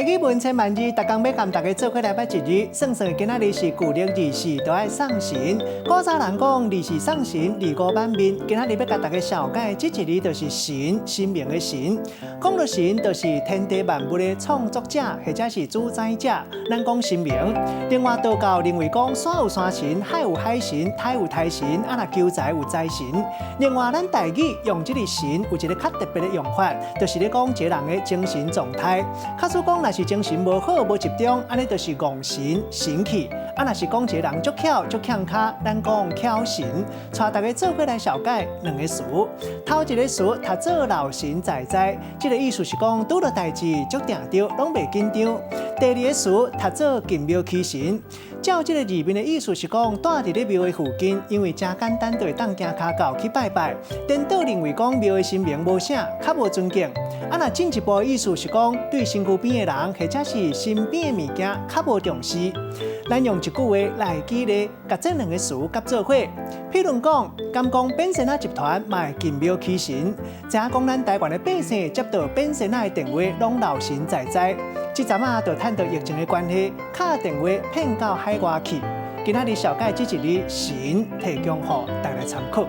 台語文千萬字，逐工欲共大家做伙來捌一字。算算今仔日是舊曆24，都愛送神。古早人講24送神，25挽面。今仔日欲共大家紹介這一字，就是神，神明的神。講到神，就是天地萬物的創作者，或者是主宰者。咱講神明。另外道教認為講山有山神，海有海神，台有台神，啊若求財有財神。另外，咱台語用這个神有一个較特別的用法，就是咧講一个人的精神狀態。假使講若是精神無好、無集中，按呢就是戇神、神氣。啊，若是講一个人足巧、足欠跤，咱講巧神。帶大家做伙來紹介兩个詞。頭一个詞讀做老神在在，這个意思是講拄著代誌足定著，攏袂緊張。第二个詞讀做近廟欺神，照這个字面的意思是講，蹛佇咧廟的附近，因為誠簡單，就會當行跤到去拜拜。顛倒認為講廟的神明無啥，較無尊敬。啊，若進一步的意思是講，對身軀邊的人或者是身邊的物件較無重視。咱用一句話來舉例，共這兩个詞夾做伙。譬如講，敢講扁仙仔集團嘛會近廟欺神，知影講咱台灣的百姓接到扁仙仔的電話，攏老神在在。這陣仔就趁著疫情的關係，敲電話騙到海外去。今仔日紹介這一字神，提供予大家參考。